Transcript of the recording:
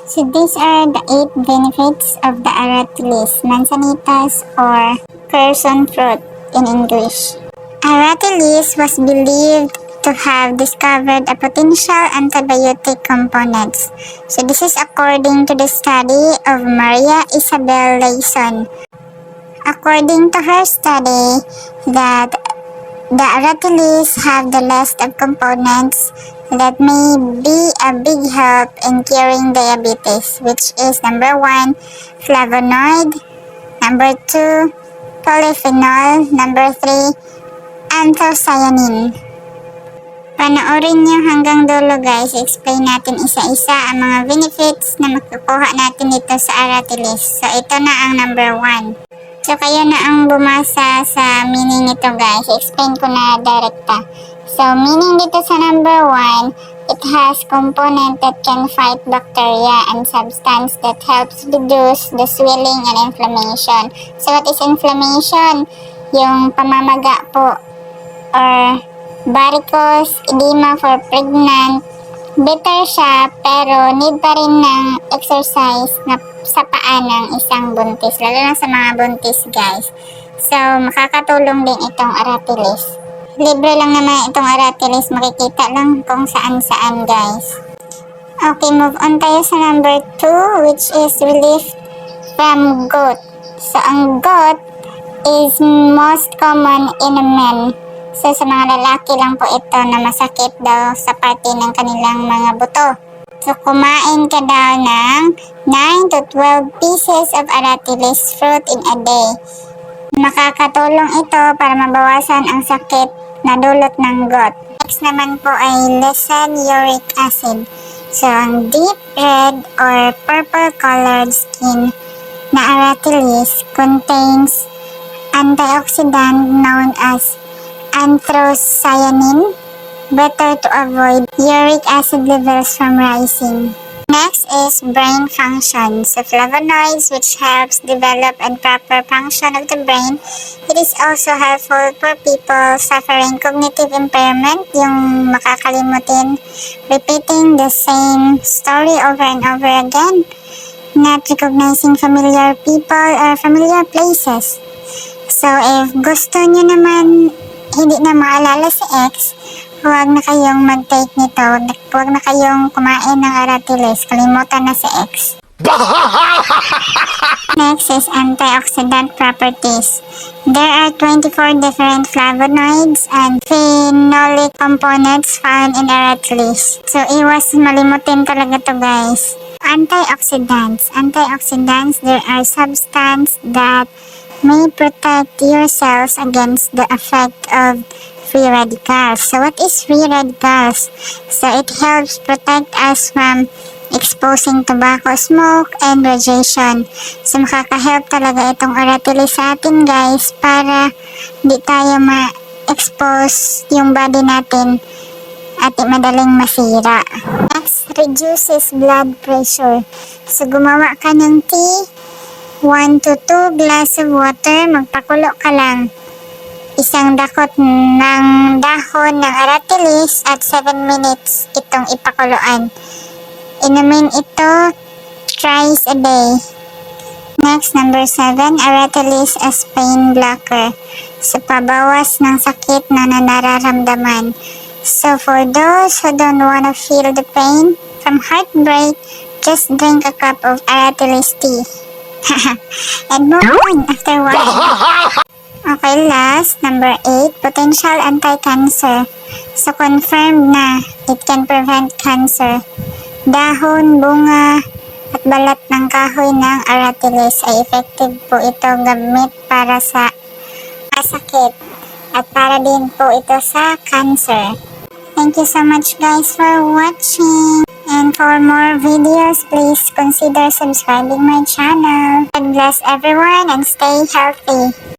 So these are the 8 benefits of the aratilis, manzanitas or Kerson fruit in English. Aratilis was believed to have discovered a potential antibiotic components. So this is according to the study of Maria Isabel Layson. According to her study, that the aratilis have the list of components that may be a big help in curing diabetes, which is number one, flavonoid, number two, polyphenol, number three, anthocyanin. Panoorin nyo hanggang dulo, guys. Explain natin isa-isa ang mga benefits na makukuha natin dito sa aratilis. So ito na ang number one. So kayo na ang bumasa sa meaning nito, guys. Explain ko na direkta. So meaning dito sa number one, it has component that can fight bacteria and substance that helps reduce the swelling and inflammation. So what is inflammation? Yung pamamaga po or varicose, edema for pregnant. Better siya, pero need pa rin ng exercise na sa paa ng isang buntis. Lalo na sa mga buntis, guys. So, makakatulong din itong aratilis. Libre lang naman itong aratilis. Makikita lang kung saan-saan, guys. Okay, move on tayo sa number 2, which is relief from gout. So, ang gout is most common in a man. So, sa mga lalaki lang po ito na masakit daw sa parte ng kanilang mga buto. So, kumain ka daw ng 9 to 12 pieces of aratilis fruit in a day. Makakatulong ito para mabawasan ang sakit na dulot ng gout. Next naman po ay lessen uric acid. So, ang deep red or purple colored skin na aratilis contains antioxidant known as anthocyanin, better to avoid uric acid levels from rising. Next is brain function. So flavonoids, which helps develop and proper function of the brain. It is also helpful for people suffering cognitive impairment, yung makakalimutin, repeating the same story over and over again, not recognizing familiar people or familiar places. So if gusto nyo naman hindi na maalala si ex, huwag na kayong mag-take nito. Huwag na kayong kumain ng aratilis. Kalimutan na si ex. Next is antioxidant properties. There are 24 different flavonoids and phenolic components found in aratilis. So, iwas malimutin talaga to, guys. Antioxidants. Antioxidants, there are substance that may protect your cells against the effect of free radicals. So what is free radicals? So it helps protect us from exposing tobacco smoke and radiation. So makaka-help talaga itong aratilis sa atin, guys, para hindi tayo ma-expose yung body natin at madaling masira. Next, reduces blood pressure. So gumawa ka ng tea, 1 to 2 glass of water, magpakulo ka lang. Isang dakot ng dahon ng aratilis at 7 minutes itong ipakuluan. Inumin ito thrice a day. Next, number 7, aratilis as pain blocker. So, pabawas ng sakit na nararamdaman. So, for those who don't wanna feel the pain from heartbreak, just drink a cup of aratilis tea and move on after one. Okay, last, number 8, potential anti-cancer. So, confirmed na it can prevent cancer. Dahon, bunga, at balat ng kahoy ng aratilis ay effective po ito gamit para sa sakit at para din po ito sa cancer. Thank you so much, guys, for watching. And for more videos, please consider subscribing my channel. God bless everyone and stay healthy.